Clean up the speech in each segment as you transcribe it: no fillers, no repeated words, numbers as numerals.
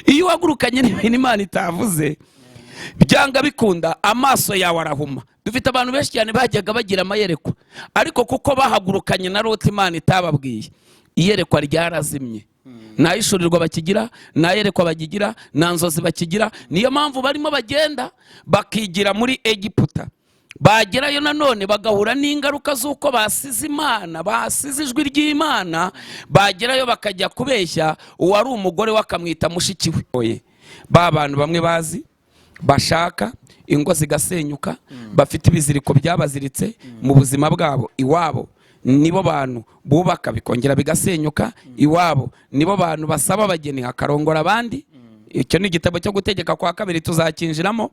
Iyo uhagurukanye n'ibintu Imana itavuze, byanga bikunda amaso yawe arahuma. Dufite abantu benshi cyane bajyaga bagira amayerekwa, ariko kuko bahagurukanye na route Imana itababwiye, iyerekwa ryarazimye. Nta hishurirwa bakigira, nta yerekwa bakigira, nta nzozi bakigira. Niyo mpamvu barimo bagenda bakigira muri Egiputa, bagerayo nanone bagahura n'ingaruka z'uko basize Imana, basize ijwi ry'Imana. Bagerayo bakajya kubeshya uwari umugore we, akamwita mushiki we. Ba bantu bamwe bazi bashaka ingo zigasenyuka, bafite ibiziriko byabaziritse mu buzima bwabo. Iwabo nibo bantu bubaka bikongera bigasenyuka. Iwabo nibo bantu basaba abageni hakarongora abandi. Icyo ni igitabo cyo Gutegeka kwa Kabiri, tuzakinjiramo.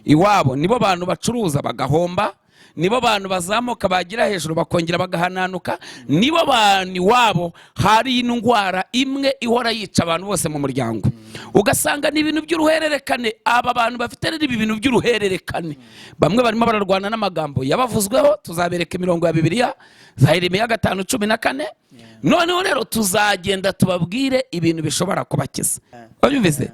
Iwabo nibo bantu bacuruza bagahomba, nibo bantu bazamuka bagira hejuru bakongera bagahananuka, nibo bantu iwabo hari indwara imwe ihora yica abantu bose mu muryango, ugasanga ni ibintu by'uruhererekane. Aba bantu bafite rero ibi bintu by'uruhererekane, bamwe barimo bararwana n'amagambo yabavuzweho. Tuzabereka imirongo ya Bibiliya za Yeremiya 5:14. Noneho rero tuzagenda tubabwire ibintu bishobora kubakiza. Wabyumvise?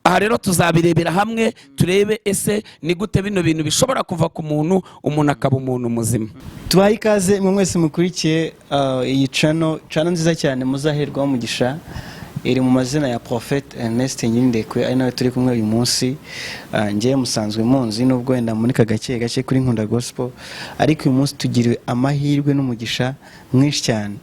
Aha rero tuzabirebera hamwe, turebe ese ni gute bino bintu bishobora kuva ku muntu, umuntu akaba umuntu muzima. Tubahe ikaze mwe mwese mukurikiye iyi channel nziza cyane muzaherwaho umugisha. Iri mu mazina ya Prophet Ernest Nyirindekwe, ari nawe turi kumwe uyu munsi. Njyewe musanzwe munzi, nubwo wenda munika gake gake kuri Nkunda Gospel, ariko uyu munsi tugiriwe amahirwe n'umugisha mwinshi cyane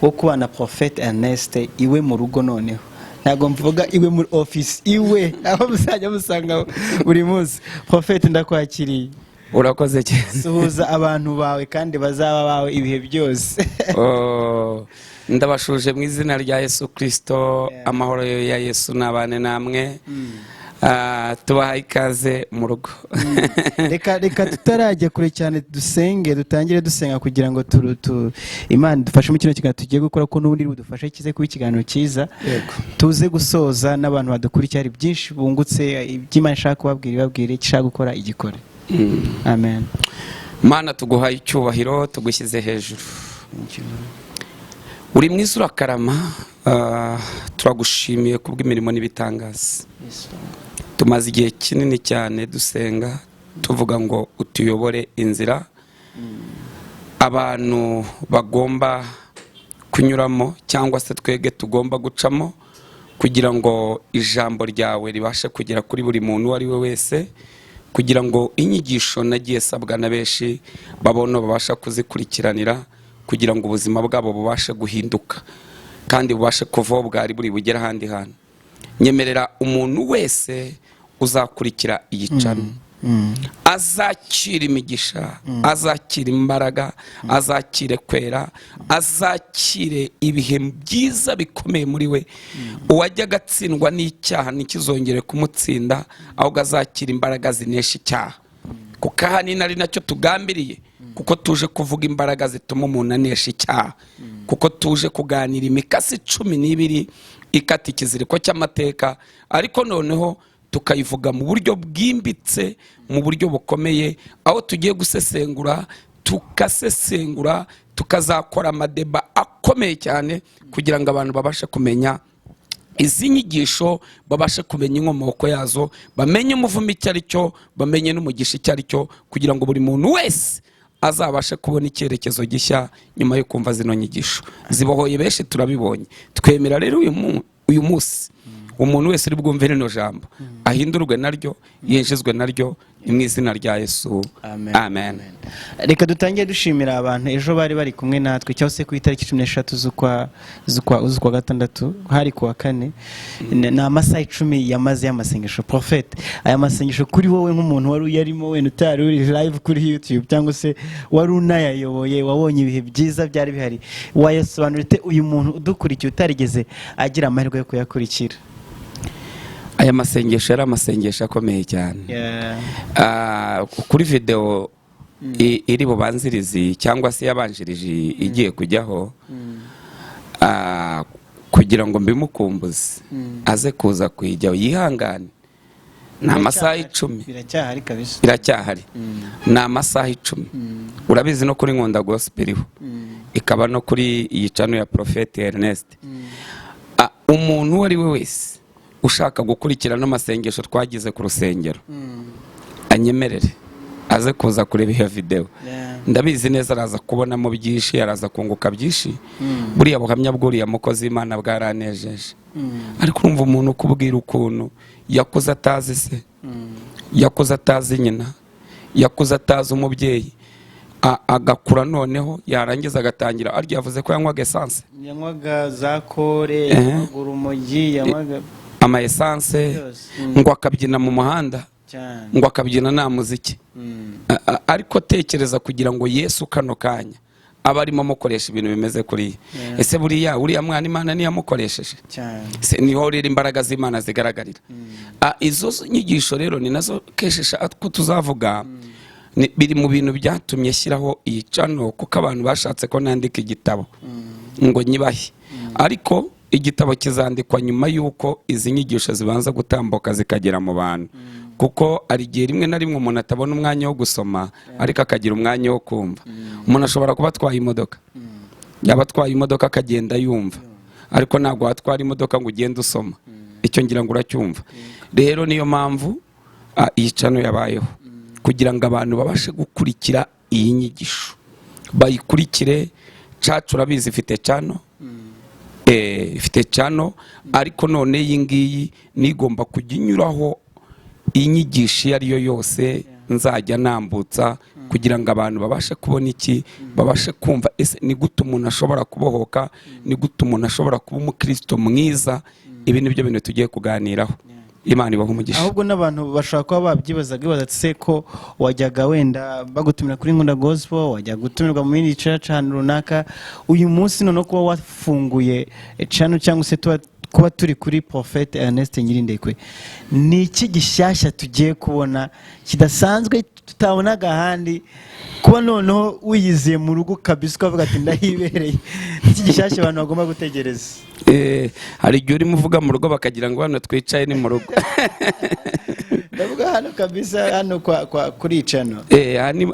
wo kubana Prophet Ernest iwe mu rugo. Noneho ntabwo mvuga iwe muri office, iwe aho muzajya musanga buri munsi. Prophet, ndakwakiriye. Urakoze cyane. Suhuza abantu bawe kandi bazaba bawe ibihe byose. Oh, ndabashuje mu izina rya Yesu Kirisito. Amahoro ya Yesu n'abane namwe. Tubahaye ikaze mu rugo. Reka tutarajya kure cyane dusenge, dutangire dusenga kugira ngo Imana idufashe mu kino kiganiro tugiye gukora, ko n'ubundi budufashe kize kuba ikiganiro cyiza. Yego. Tuze gusoza n'abantu badukurikiye hari byinshi bungutse. Ibyo Imana ishaka kubabwira ibabwire, icyo ishaka gukora igikore. Amen. Mana, tuguhaye icyubahiro, tugushyize hejuru. Uri mwiza, urakarama. Turagushimiye kubw'imirimo n'ibitangaza. Tumaze igihe kinini cyane dusenga, tuvuga ngo utuyobore inzira abantu bagomba kunyuramo, cyangwa se twebwe tugomba gucamo, kugira ngo ijambo ryawe ribashe kugera kuri buri muntu uwo ari we wese, kugira ngo inyigisho nagiye sabwa na benshi babone babasha kuzikurikiranira, kugira ngo ubuzima bwabo bubashe guhinduka kandi bubashe kuva aho bwari buri bugere ahandi hantu. Nyemerera umuntu wese uzakurikira iyi channel azakira imigisha, azakira imbaraga, azakire kwera, azakire ibihe byiza bikomeye muri we. Uwajyaga atsindwa n'icyaha ntikizongere kumutsinda, ahubwo azakira imbaraga zinesha icyaha, kuko ahanini ari nacyo tugambiriye, kuko tuje kuvuga imbaraga zituma umuntu anesha icyaha, kuko tuje kuganira imikasi 12 ikata ikiziriko cy'amateka, ariko noneho tukayivuga mu buryo bwimbitse, mu buryo bukomeye, aho tugiye gusesengura, tugasesengura, tukazakora amadeba akomeye cyane kugira ngo abantu babashe kumenya izi nyigisho, babashe kumenya inkomoko yazo, bamenye umuvumo icyo ari cyo, bamenye n'umugisha icyo ari cyo, kugira ngo buri muntu wese azabashe kubona icyerekezo gishya nyuma yo kumva zino nyigisho. Zibohoye benshi, turabibonye. Twemera rero uyu munsi umuntu wese uri bwumve rino jambo ahindurwe naryo, yinjizwe naryo, ni mu izina rya Yesu. Amen. Amen. Reka dutangire dushimira abantu ejo bari bari kumwe natwe, cyangwa se ku itariki 13 z'ukwa gatandatu, hari ku wa kane. Ni amasaha 10 yamaze y'amasengesho. Prophet, aya masengesho kuri wowe nk'umuntu wari uyarimo, wenda utari uri live kuri YouTube cyangwa se wari unayayoboye, wabonye ibihe byiza byari bihari, wayasobanura ute uyu muntu udukurikiye utarigeze agira amahirwe yo kuyakurikira? Aya masengesho yari amasengesho akomeye cyane. Kuri videwo iri bubanzirizi cyangwa se yabanjirije igiye kujyaho, kugira ngo mbimukumbuze aze kuza kuyijyaho yihangane, ni amasaha 10. Biracyahari kabisa. Iracyahari, ni amasaha 10. Urabizi, no kuri Nkunda Gospel iriho, ikaba no kuri iyi channel ya Prophet Ernest. Umuntu uwo ari we wese Ushaka gukurikira n'amasengesho twagize ku rusengero, anyemerere aze kuza kureba iyo videwo. Ndabizi neza araza kubonamo byinshi, araza kunguka byinshi. Buriya buhamya bw'uriya mukozi w'Imana bwaranejeje. Ariko urumva umuntu ukubwira ukuntu yakuze atazi se, yakuze atazi nyina, yakuze atazi umubyeyi, agakura, noneho yarangiza agatangira arya, yavuze ko yanywaga essence. Yanywaga za kore, yanywaga urumogi, yanywaga ama essence. Byose. Ngo akabyina mu muhanda. Ngo akabyina nta muziki. Ariko tekereza kugira ngo Yesu kano kanya aba arimo amukoresha ibintu bimeze kuriya. Ese buriya uriya mwana Imana niyamukoresheje? Cyane. Se niho rero imbaraga z'Imana zigaragarira. Izo nyigisho rero ni nazo kenshi ko tuzavuga. Biri mu bintu byatumye shyiraho iyi channel, kuko abantu bashatse ko nandika igitabo ngo nyibahe, ariko igitabo kizandikwa nyuma y'uko izi nyigisho zibanza gutambuka zikagera mu bantu, kuko hari igihe rimwe na rimwe umuntu atabona umwanya wo gusoma, ariko akagira umwanya wo kumva. Umuntu ashobora kuba atwaye imodoka, yaba atwaye imodoka akagenda yumva, ariko ntabwo watwara imodoka ngo ugende usoma. Icyo ngira ngo uracyumva. Rero niyo mpamvu iyi channel yabayeho, kugira ngo abantu babashe gukurikira iyi nyigisho, bayikurikire. Cacu urabizi ifite channel, ifite channel, ariko none iyi ngiyi nigomba kujya inyuraho inyigisho iyo ari yo yose nzajya nambutsa, kugira ngo abantu babashe kubona iki, babashe kumva ese ni gute umuntu ashobora kubohoka, ni gute umuntu ashobora kuba umukristo mwiza. Ibi ni byo bintu tugiye kuganiraho. Imana ibaha umugisha. Ahubwo n'abantu bashobora kuba babyibazaga, bibaza ati: "Se ko wajyaga wenda bagutumira kuri Nkunda Gospel, wajya gutumirwa mu yindi church ahantu runaka, uyu munsi noneho kuba wafunguye channel cyangwa se tuba kuba turi kuri Prophet Ernest Nyirindekwe, ni iki gishyashya tugiye kubona kidasanzwe tutabonaga ahandi? Kuba noneho wiyiziye mu rugo kabisa, ukavuga ati ndahibereye, ni iki gishyashya abantu bagomba gutegereza?" Hari igihe urimo uvuga mu rugo bakagira ngo hano twicaye ni mu rugo. Ndavuga hano kabisa, hano kwa kuri channel.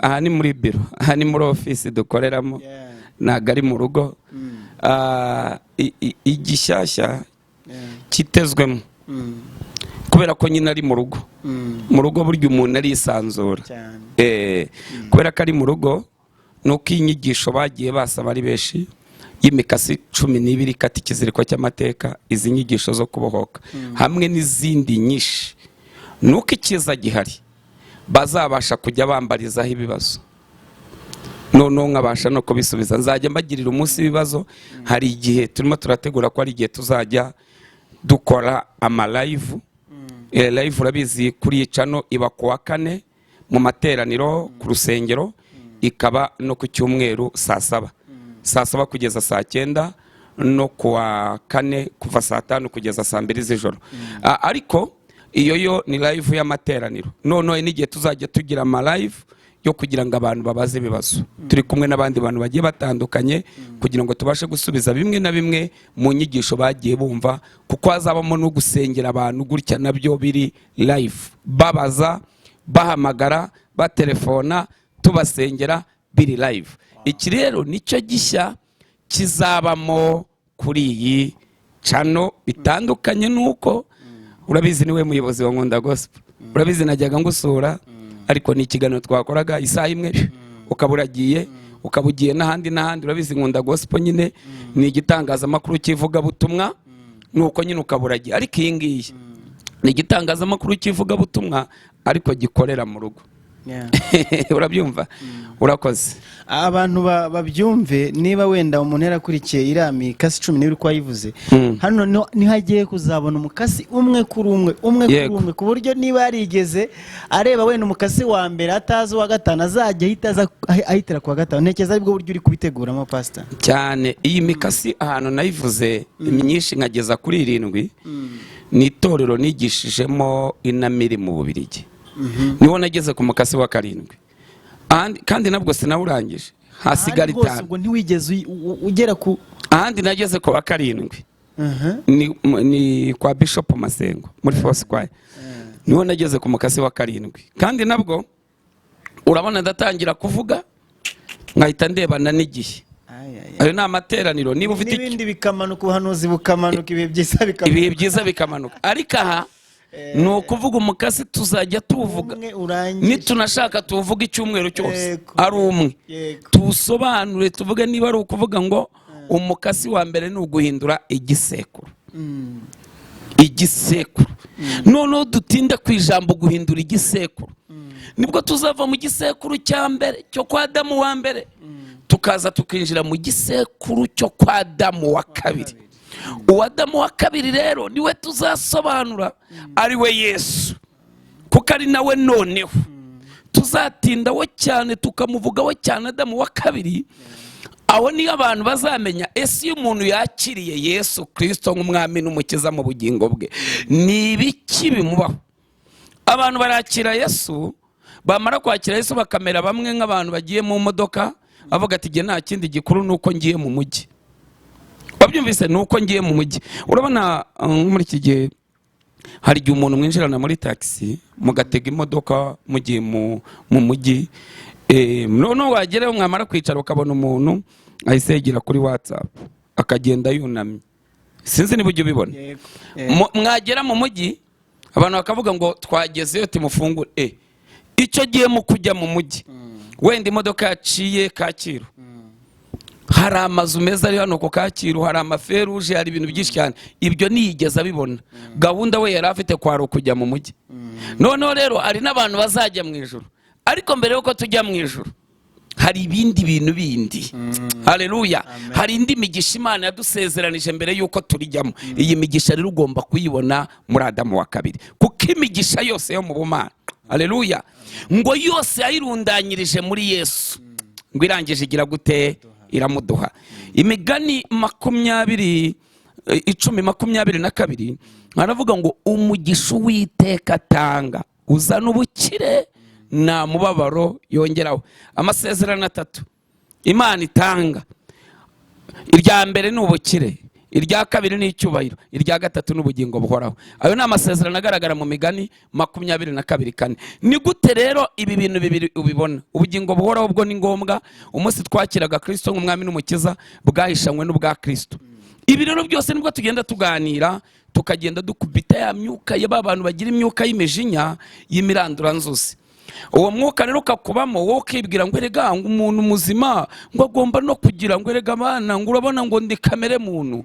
Aha ni muri biro, aha ni muri ofisi dukoreramo. Ntabwo ari mu rugo. Igishyashya kitezwemo, kubera ko nyine ari mu rugo, mu rugo burya umuntu arisanzura. Kubera ko ari mu rugo, ni uko iyi nyigisho bagiye basaba ari benshi y'imikasi 12 ikata ikiziriko cy'amateka, izi nyigisho zo kubohoka hamwe n'izindi nyinshi, ni uko icyiza gihari bazabasha kujya bambarizaho ibibazo, noneho nkabasha no kubisubiza. Nzajya mbagirira umunsi w'ibibazo. Hari igihe turimo turategura ko hari igihe tuzajya dukora ama live. Live urabizi kuri iyi channel iba ku wa kane mu materaniro ku rusengero, ikaba no ku cyumweru saa 7, saa 7 kugeza saa 9, no ku wa kane kuva saa 5 kugeza saa 2 z'ijoro. Ariko iyo yo ni live y'amateraniro. Noneho n'igihe tuzajya tugira ama live yo kugira ngo abantu babaze ibibazo, turi kumwe n'abandi bantu bagiye batandukanye, kugira ngo tubashe gusubiza bimwe na bimwe mu nyigisho bagiye bumva, kuko hazabamo no gusengera abantu gutya, nabyo biri live, babaza, bahamagara, batelefona, tubasengera biri live. Iki rero nicyo gishya kizabamo kuri iyi channel, bitandukanye nuko urabizi niwe muyobozi wa Nkunda Gospel. Urabizi najyaga ngusura, ariko ni ikiganiro twakoraga isaha imwe ukaba uragiye, ukaba ugiye n'ahandi n'ahandi. Urabizi Nkunda Gospel nyine ni igitangazamakuru cy'ivugabutumwa, nuko nyine ukaba uragiye. Ariko iyi ngiyi ni igitangazamakuru cy'ivugabutumwa, ariko gikorera mu rugo. Urabyumva, urakoze. Abantu babyumve, niba wenda umuntu yarakurikiye iriya mikasi 12 uko wayivuze, hano niho agiye kuzabona umukasi umwe kuri umwe, umwe kuri umwe, ku buryo niba yarigeze areba wenda umukasi wa mbere atazi uwa gatanu, azajya ahita aza ahitira ku wa gatanu. Ntekereza aribwo buryo uri kubiteguramo, pasita. Cyane. Iyi mikasi ahantu nayivuze myinshi nkageza kuri irindwi ni itorero nigishijemo inamiri mu Bubirigi, niho nageze ku mukasi wa karindwi. Kandi nabwo sinawurangije, hasigara Ahandi hose itanu. Ubwo ntiwigeze ugera ku Ahandi nageze ku wa karindwi ni kwa Bishop Masengo muri Foursquare, niho nageze ku mukasi wa karindwi. Kandi nabwo urabona ndatangira kuvuga nkahita ndebana n'igihe. Ay, ay, ay. Ayo ni amateraniro. Niba ufite N'ibindi bikamanuka, ubuhanuzi bukamanuka, ibihe byiza bikamanuka. Ibihe byiza bikamanuka, ariko aha ni ukuvuga umukasi tuzajya tuwuvuga Umwe urangije. Nitunashaka tuwuvuga icyumweru cyose, ari umwe, tuwusobanure, tuvuge niba ari ukuvuga ngo umukasi wa mbere ni uguhindura igisekuru. Igisekuru, noneho dutinde ku ijambo guhindura igisekuru, nibwo tuzava mu gisekuru cya mbere cyo kwa Adamu wa mbere, tukaza tukinjira mu gisekuru cyo kwa Adamu wa kabiri. Uwa Adamu wa kabiri rero niwe tuzasobanura, ari we Yesu, kuko ari nawe noneho tuzatindaho cyane, tukamuvugaho cyane, Adamu wa kabiri. Aho niyo abantu bazamenya: ese iyo umuntu yakiriye Yesu Kirisito nk'umwami n'umukiza mu bugingo bwe, ni ibiki bimubaho? Abantu barakira Yesu, bamara kwakira Yesu bakamera bamwe nk'abantu bagiye mu modoka, avuga ati: "Igihe nta kindi gikuru ni uko ngiye mu mujyi." Wabyumvise? Ni uko ngiye mu mujyi. Urabona, muri iki gihe hari igihe umuntu mwinjirana muri taxi, mugatega imodoka mugiye mu mujyi, noneho wagerayo, mwamara kwicara, ukabona umuntu ahise yigira kuri WhatsApp, akagenda yunamye. Sinzi niba ujya ubibona. Yego. Mwagera mu mujyi, abantu bakavuga ngo: "Twagezeyo, timufungure." Icyo gihe mu kujya mu mujyi, wenda imodoka yaciye Kacyiru, hari amazu meza ari hano ku Kacyiru, hari amaferuje, hari ibintu byinshi cyane. Ibyo ntiyigeze abibona. Gahunda we yari afite kwari ukujya mu mujyi. Noneho rero hari n'abantu bazajya mu ijuru, ariko mbere y'uko tujya mu ijuru hari ibindi bintu bindi. Haleluya! Hari indi migisha Imana yadusezeranije mbere y'uko turijyamo. Iyi migisha rero ugomba kuyibona muri Adamu wa kabiri, kuko imigisha yose yo mu bumana, haleluya, ngo yose yayirundanyirije muri Yesu, ngo irangije igira gute? Iramuduha. Imigani 20, 10:22, haravuga ngo: "Umugisha Uwiteka atanga uzana ubukire, nta mubabaro yongeraho." Amasezerano atatu Imana itanga: irya mbere ni ubukire, irya kabiri ni icyubahiro, irya gatatu ni ubugingo buhoraho. Ayo ni amasezerano agaragara mu Migani 22:4. Ni gute rero ibi bintu bibiri ubibona? Ubugingo buhoraho bwo ni ngombwa. Umunsi twakiraga Kirisito nk'umwami n'umukiza, bwahishanywe n'ubwa Kirisito. Ibi rero byose nibwo tugenda tuganira, tukagenda dukubita ya myuka ya ba bantu bagira imyuka y'imijinya y'imiranduranzuzi. Uwo mwuka rero ukakubamo, wowe ukibwira ngo: "Erega ngo umuntu muzima ngo agomba no kugira ngo, erega abana ngo urabona ngo ndi kamere muntu."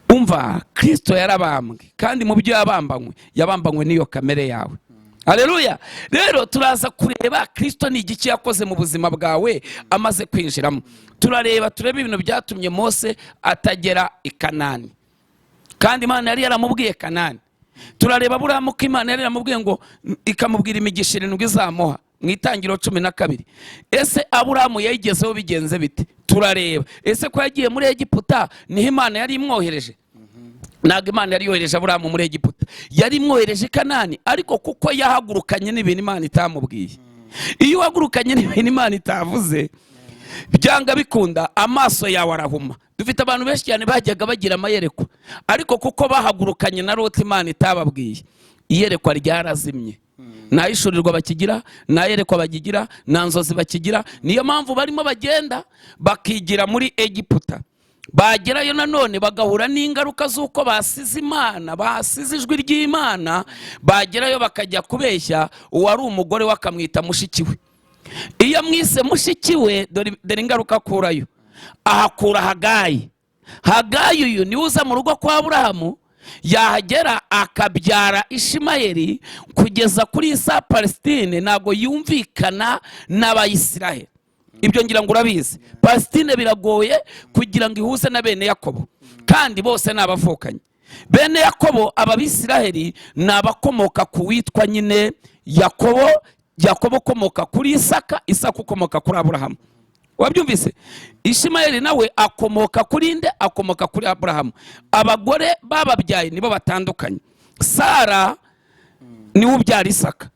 Umva, Kirisito yarabambwe, kandi mu byo yabambanywe, yabambanywe n'iyo kamere yawe. Haleluya! Rero turaza kureba Kirisito ni igiki yakoze mu buzima bwawe amaze kwinjiramo. Turareba, turebe ibintu byatumye Mose atagera i Kanani kandi Imana yari yaramubwiye Kanani. Turareba Aburahamu, ko Imana yari yaramubwiye ngo, ikamubwira imigisha irindwi izamuha mu Itangiriro 12. Ese Aburahamu yayigezeho bigenze bite? Turareba: ese ko yagiye muri Egiputa, niho Imana yari imwohereje? Ntabwo Imana yari yohereje Aburahamu muri Egiputa, yari imwohereje i Kanani, ariko kuko yahagurukanye n'ibintu Imana itamubwiye. Iyo uhagurukanye n'ibintu Imana itavuze, byanga bikunda amaso yawe arahuma. Dufite abantu benshi cyane bajyaga bagira amayerekwa, ariko kuko bahagurukanye na route Imana itababwiye, iyerekwa ryarazimye. Nta hishurirwa bakigira, nta yerekwa bakigira, nta nzozi bakigira. Niyo mpamvu barimo bagenda bakigira muri Egiputa, bagerayo nanone bagahura n'ingaruka z'uko basize Imana, basize ijwi ry'Imana. Bagerayo bakajya kubeshya uwari umugore we, akamwita mushiki we. Iyo amwise mushiki we, dore ingaruka akurayo. Ahakura Hagayi. Hagayi uyu niwe uza mu rugo kwa Aburahamu, yahagera akabyara Ishimayeli. Kugeza kuri isa Palestine ntabwo yumvikana n'Abayisiraheli. Ibyo ngira ngo urabizi. Palestine biragoye kugira ngo ihuze na bene Yakobo, kandi bose ni abavukanyi. Bene Yakobo, aba Bisiraheli, ni abakomoka ku witwa nyine Yakobo, Yakobo ukomoka kuri Isaka, Isaka ukomoka kuri Aburahamu. Wabyumvise? Ishimayeli nawe akomoka kuri nde? Akomoka kuri Aburahamu. Abagore bababyaye nibo batandukanye. Sara niwe ubyara Isaka,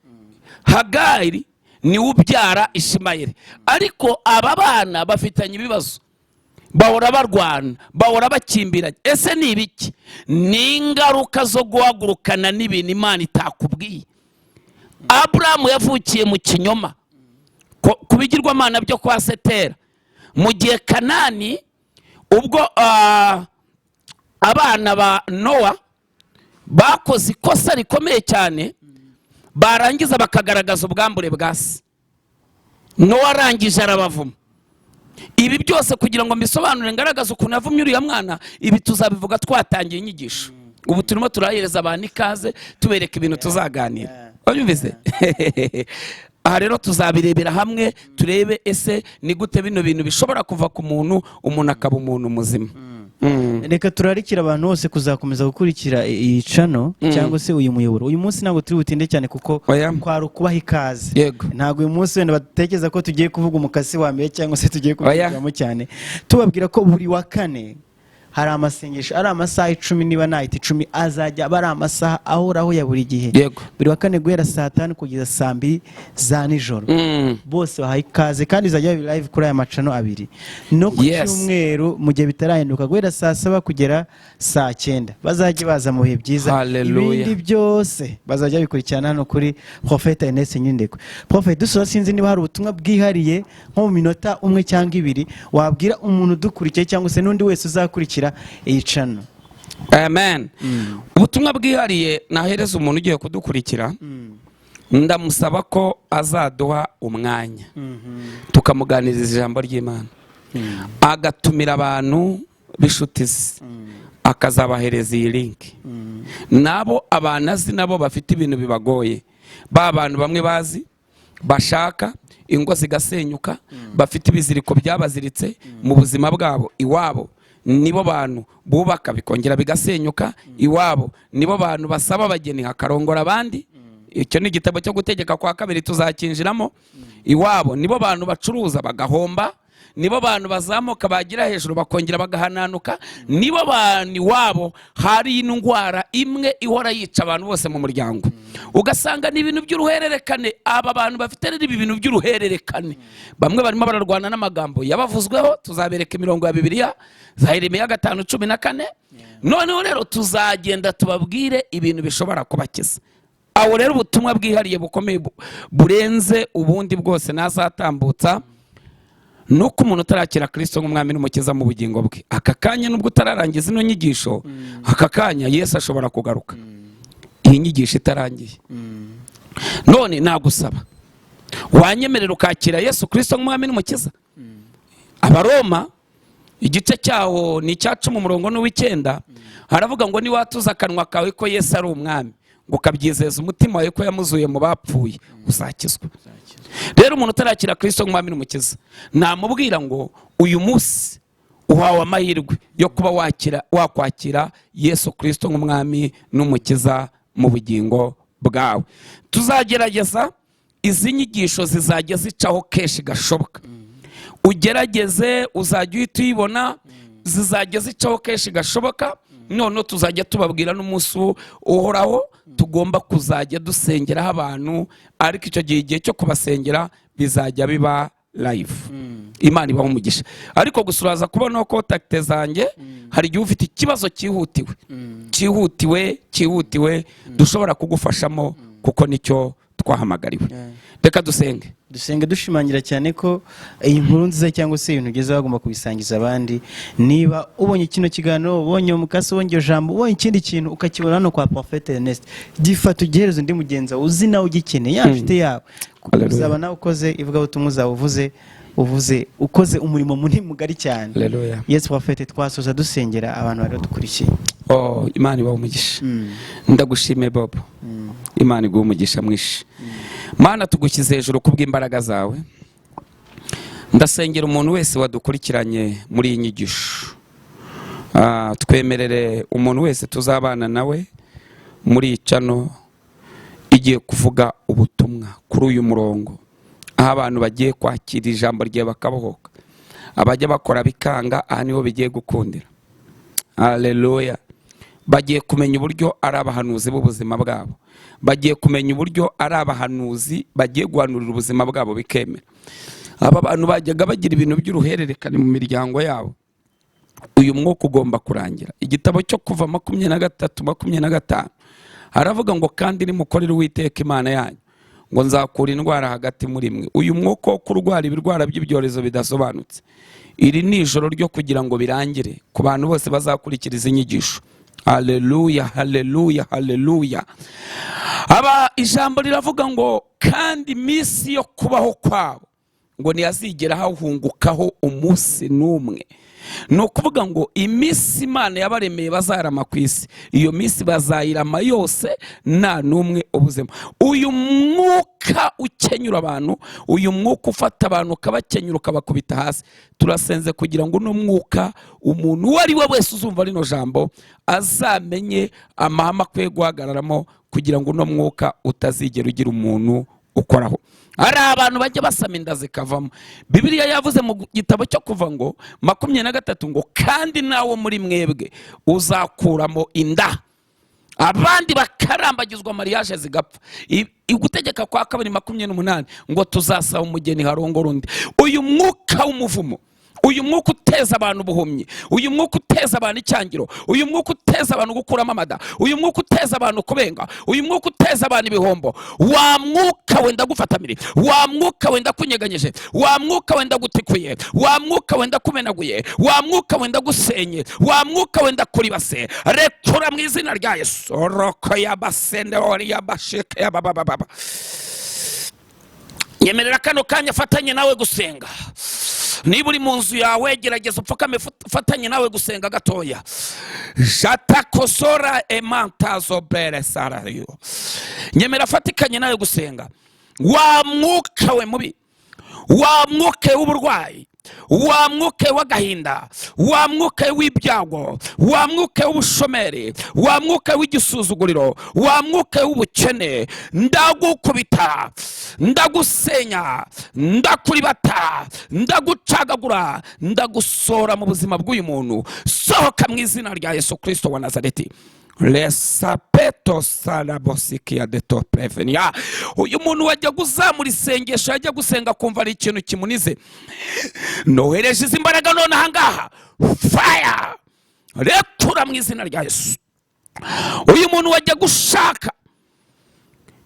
Hagari niwe ubyara Ishimayeli. Ariko aba bana bafitanye ibibazo, bahora barwana, bahora bakimbiranye. Ese ni ibiki? Ni ingaruka zo guhagurukana n'ibintu Imana itakubwiye. Aburahamu yavukiye mu kinyoma, ku bigirwamana byo kwa Setera. Mu gihe Kanani, ubwo abana ba Nowa bakoze ikosa rikomeye cyane, barangiza bakagaragaza ubwambure bwa se, Nowa arangije arabavuma. Ibi byose kugira ngo mbisobanure, ngaragaze ukuntu yavumye uriya mwana, ibi tuzabivuga twatangiye inyigisho. Ubu turimo turahereza abantu ikaze, tubereka ibintu tuzaganira. Wabyumvise? Aha rero tuzabirebera hamwe, turebe ese ni gute bino bintu bishobora kuva ku muntu, umuntu akaba umuntu muzima. Reka turarikira abantu bose kuzakomeza gukurikira iyi channel cyangwa se uyu muyoboro. Uyu munsi ntabwo turi butinde cyane kuko Oya. kwari ukubaha ikaze. Ntabwo uyu munsi wenda batekereza ko tugiye kuvuga umukasi wa mbere cyangwa se tugiye Oya. kubivugamo cyane. Tubabwira ko buri wa kane hari amasengesho, ari amasaha 10, niba nahita 10, azajya aba ari amasaha ahoraho ya buri gihe. Buri wa kane guhera saa 5 kugeza saa 2 za nijoro. Bose bahaye ikaze, kandi izajya biba live kuri aya ma channel abiri. No ku cyumweru, mu gihe bitarahinduka, guhera saa 7 kugera saa 9, bazajya baza mu bihe byiza. Hallelujah. Ibindi byose bazajya babikurikirana hano kuri Prophet Ernest Nyirindekwe. Prophet, dusoza, sinzi niba hari ubutumwa bwihariye nko mu minota 1 cyangwa 2 wabwira umuntu udukurikiye cyangwa se n'undi wese uzakurikira iyi channel. Amen. Ubutumwa bwihariye nahereza umuntu ugiye kudukurikira, ndamusaba ko azaduha umwanya tukamuganiriza ijambo ry'Imana, agatumira abantu b'inshuti ze, akazabahereza iyi link, nabo abantu azi nabo bafite ibintu bibagoye, ba bantu bamwe bazi bashaka ingo zigasenyuka, bafite ibiziriko byabaziritse mu buzima bwabo. Iwabo nibo bantu bubaka bikongera bigasenyuka, iwabo nibo bantu basaba abageni hakarongora abandi. Icyo ni igitabo cyo Gutegeka kwa Kabiri, tuzakinjiramo. Iwabo nibo bantu bacuruza bagahomba, nibo bantu bazamuka bagira hejuru bakongera bagahananuka, nibo bantu iwabo hari indwara imwe ihora yica abantu bose mu muryango, ugasanga ni ibintu by'uruhererekane. Aba bantu bafite rero ibi bintu by'uruhererekane, bamwe barimo bararwana n'amagambo yabavuzweho. Tuzabereka imirongo ya Bibiliya za Yeremiya 5:14. Noneho rero tuzagenda tubabwire ibintu bishobora kubakiza. Aho rero ubutumwa bwihariye bukomeye burenze ubundi bwose nazatambutsa ni uko umuntu utarakira Kirisito nk'umwami n'umukiza mu bugingo bwe, aka kanya, nubwo utararangiza ino nyigisho, aka kanya Yesu ashobora kugaruka iyi nyigisho itarangiye. None nagusaba, wanyemerera ukakira Yesu Kirisito nk'umwami n'umukiza? Abaroma igice cyaho ni icya 10, umurongo n'uw'icyenda, haravuga ngo niwatuza akanwa kawe ko Yesu ari umwami, ngo ukabyizeza umutima wawe ko yamuzuye mu bapfuye, uzakizwa. Rero umuntu utarakira Kirisito nk'umwami n'umukiza, namubwira ngo uyu munsi uhawe amahirwe yo kuba wakira, wakwakira Yesu Kirisito nk'umwami n'umukiza mu bugingo bwawe. Tuzagerageza, izi nyigisho zizajya zicaho kenshi gashoboka. Ugerageze uzajya uhita uyibona, zizajya zicaho kenshi gashoboka. Noneho tuzajya tubabwira n'umunsi uhoraho tugomba kuzajya dusengeraho abantu, ariko icyo gihe, igihe cyo kubasengera bizajya biba live. Imana ibaho umugisha. Ariko gusa uraza kubonaho contact zanjye. Hari igihe ufite ikibazo cyihutiwe, cyihutiwe, cyihutiwe, dushobora kugufashamo, kuko nicyo twahamagariwe. Reka dusenge. Dusenge dushimangira cyane ko iyi nkuru nziza cyangwa se ibintu byiza bagomba kubisangiza abandi. Niba ubonye kino kiganiro, ubonye umukasi, ubonye iryo jambo, ubonye ikindi kintu ukakibona hano kwa Prophet Ernest, gifata ugihereze undi mugenzi wawe uzi nawe ugikeneye, ya nshuti yawe. Hallelujah. Uzaba nawe ukoze ivugabutumwa, uzaba uvuze ukoze umurimo munini mugari cyane. Hallelujah. Yes, Prophet, twasoza dusengera abantu bari badukurikiye. Oh, Imana ibahe umugisha. Ndagushimiye, Bobo. Imana iguhe umugisha mwinshi. Mana, tugushyize hejuru kubw'imbaraga zawe. Ndasengera umuntu wese wadukurikiranye muri iyi nyigisho. Twemerere umuntu wese tuzabana nawe muri iyi channel igiye kuvuga ubutumwa kuri uyu murongo, aho abantu bagiye kwakira ijambo ryawe bakabohoka, abajya bakora bikanga, aha niho bigiye gukundira. Haleluya! Bagiye kumenya uburyo ari abahanuzi b'ubuzima bwabo, bagiye kumenya uburyo ari abahanuzi bagiye guhanurira ubuzima bwabo bikemera. Aba bantu bajyaga bagira ibintu by'uruhererekane mu miryango yabo, uyu mwuka ugomba kurangira. Igitabo cyo Kuva 23:25 haravuga ngo: "Kandi nimukorere Uwiteka Imana yanyu, Ngo nzakura indwara hagati muri mwe. Uyu mwuka wo kurwara ibirwara by'ibyorezo bidasobanutse, iri ni ijoro ryo kugira ngo birangire ku bantu bose bazakurikira izi nyigisho. Haleluya, haleluya, haleluya. Aba ijambo riravuga ngo kandi iminsi yo kubaho kwabo ngo ntiyazigera hahungukaho umunsi n'umwe. Ni ukuvuga ngo iminsi Imana yabaremeye bazarama ku isi, iyo minsi bazayirama yose nta n'umwe ubuzemo. Uyu mwuka ukenyura abantu, uyu mwuka ufata abantu ukabakenyura ukabakubita hasi, turasenze kugira ngo uno mwuka, umuntu uwo ari we wese uzumva rino jambo azamenye amahame akwiye guhagararamo kugira ngo uno mwuka utazigera ugira umuntu ukoraho. Hari abantu bajya basama inda zikavamo. Bibiliya yavuze mu gitabo cyo Kuva ngo 23 ngo kandi nawe muri mwebwe uzakuramo inda, abandi bakarambagizwa mariage zigapfa. Igutegeka kwa kabiri 28 ngo tuzasaba umugeni harongora undi. Uyu mwuka w'umuvumo, uyu mwuka uteza abantu ubuhumyi, uyu mwuka uteza abantu icyangiro, uyu mwuka uteza abantu gukuramo amada, uyu mwuka uteza abantu kubenga, uyu mwuka uteza abantu ibihombo, wa mwuka wenda gufatamire, wa mwuka wenda kunyeganyije, wa mwuka wenda gutikuye, wa mwuka wenda kumenaguye, wa mwuka wenda gusenye, wa mwuka wenda kuribase, rekura mu izina rya Yesu. Roko yabasende ori yabashike yababababa. Nyemerera kano kanya afatanye nawe gusenga. Niba uri mu nzu yawe, gerageza upfukame, ufatanye nawe gusenga gatoya. Jatakosora emantazo bere sarayo. Nyemera afatikanye nawe gusenga. Wa mwuka we mubi, wa mwuka w'uburwayi, wa mwuka w'agahinda, wa mwuka w'ibyago, wa mwuka w'ubushomeri, wa mwuka w'igisuzuguriro, wa mwuka w'ubukene, ndagukubita, ndagusenya, ndakuribata, ndagucagagura, ndagusora mu buzima bw'uyu muntu. Sohoka mu izina rya Yesu Kristo wa Nazareti. Lesapeto sarabosikia de to prevenia. Uyu muntu wajya guzamura isengesho, yajya gusenga akumva ari ikintu kimunize. Nohereje izi mbaraga none ahangaha, fire, rekura mu izina rya Yesu. Uyu muntu wajya gushaka,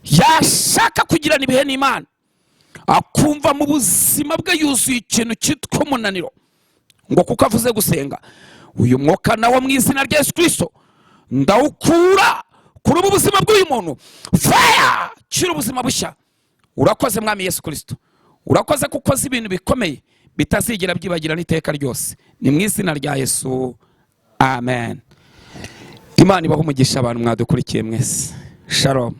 yashaka kugirana ibihe n'Imana, akumva mu buzima bwe yuzuye ikintu cyitwa umunaniro, ngo kuko avuze gusenga. Uyu mwuka nawo mu izina rya Yesu Kristo ndawukura kuri ubu buzima bw'uyu muntu. Fire, kira ubuzima bushya. Urakoze Mwami Yesu Kristo, urakoze kuko uzi ibintu bikomeye bitazigera byibagirana iteka ryose. Ni mu izina rya Yesu, amen. Imana ibahe umugisha abantu mwadukurikiye mwese. Shalom.